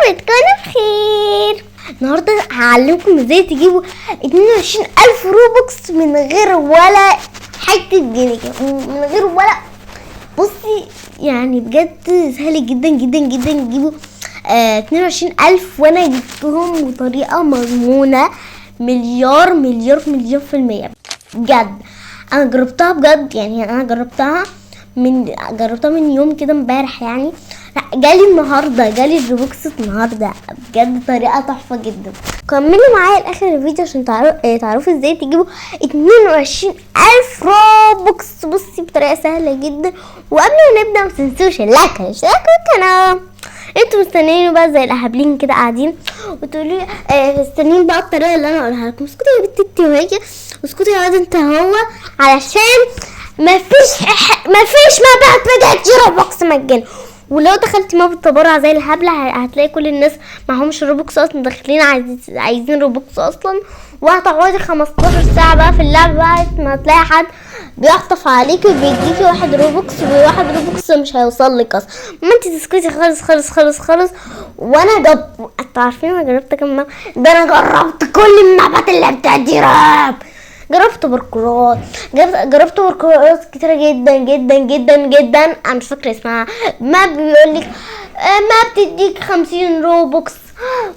رب تكونوا بخير. النهارده هعلمكم ازاي تجيبوا 22,000 Robux من غير ولا حتة جنيه، من غير ولا بصي، يعني بجد سهل جدا جدا جدا تجيبوا 22,000، وانا جبتهم بطريقة مضمونه مليار مليار مليون في المية. بجد انا جربتها بجد، يعني انا جربتها من يوم كده امبارح، يعني لا جالي النهارده، جالي ال Robux النهارده، بجد طريقه تحفة جدا. كملوا معايا لاخر الفيديو عشان تعرفوا ازاي تجيبوا 22,000 Robux بصي بطريقة سهلة جدا. وقبل ما نبدا ما تنسوش ال like والاشتراك في القناة. انتوا مستنيين بقى زي الاهبلين كده قاعدين وتقولوا لي مستنيين بقى الطريقة اللي انا اقولها لكم. اسكتوا يا بنت انت وهي، اسكتوا يا واد انت هو، علشان مفيش map بتدي Robux مجانا. ولو دخلتي map التبرع زي الهبلة هتلاقي كل الناس معهمش Robux اصلا، داخلين عايزين Robux اصلا، وهتقعدي 15 ساعة بقى في اللعبة بقى ما تلاقي حد بيخطف عليكي وبيديكي واحد Robux، وواحد Robux مش هيوصل لك اصلا. ما انت تسكتي خالص خالص خالص خالص. وانا انتوا عارفين انا جربت كم map؟ ده انا جربت كل المابات اللي بتدي راب، جربت باركورات، جربت باركورات كتيرة جدا جدا جدا جدا، انا مش فاكرة اسمها. map بيقولك map بتديك 50 Robux،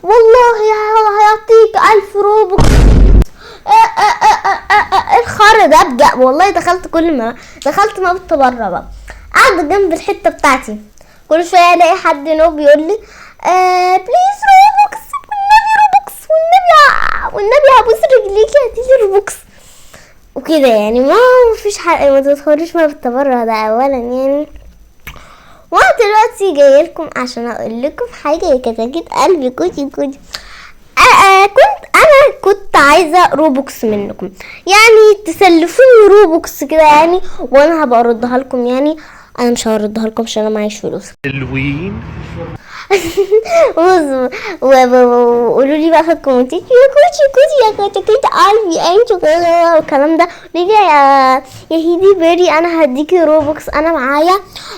والله هيعطيك 1000 Robux. الخر ده بجد والله. دخلت كل ما دخلت map التبرع بقى، قاعدة جنب الحتة بتاعتي، كل شوية الاقي حد noob بيقول لي please Robux، والنبي Robux، والنبي والنبي هبوس رجليكي هاتيلي Robux وكده. يعني ما فيش حق ما تدخلوش map التبرع ده اولا يعني. وانا دلوقتي جاية لكم عشان اقول لكم حاجة يا كتاكيت قلبي كوتي كوتي. انا كنت عايزه Robux منكم، يعني تسلفوني Robux كده يعني، وانا هبقى اردها لكم. يعني انا مش هردها لكم عشان انا معيش فلوس. حلوين. بصوا وقولوا لي بقى في الكومنتات يا كوتي كوتي يا كتاكيت قلبي انتوا كده والكلام ده. قولي لي يا هيدي بيري انا هديكي Robux، انا معايا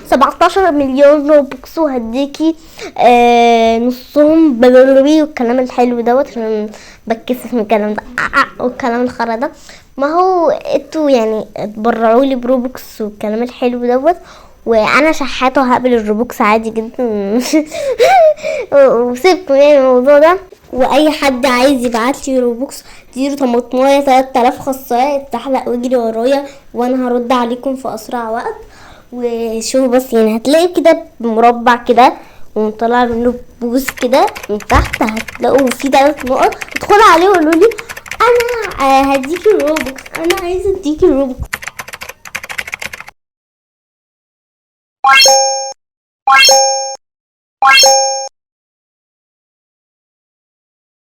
17 مليون Robux وهديكي نصهم بلبلبي والكلام الحلو دوت، عشان بتكسف من الكلام ده والكلام الخرا ده. ما هو انتوا يعني اتبرعوا لي ب Robux والكلام الحلو دوت، وانا شحاته وهقبل ال Robux عادي جدا وسيبكم يعني الموضوع ده. واي حد عايز يبعت لي Robux ديرو طماطمايه 3000 خصايه اتحلق واجري ورايا، وانا هرد عليكم في اسرع وقت. وشوفوا بس يعني هتلاقي كده مربع كده ومطلع منه بوز كده من تحت، هتلاقوا فيه 3 نقط، ادخلوا عليه وقولوا لي انا هديكي Robux، انا عايزه اديكي Robux.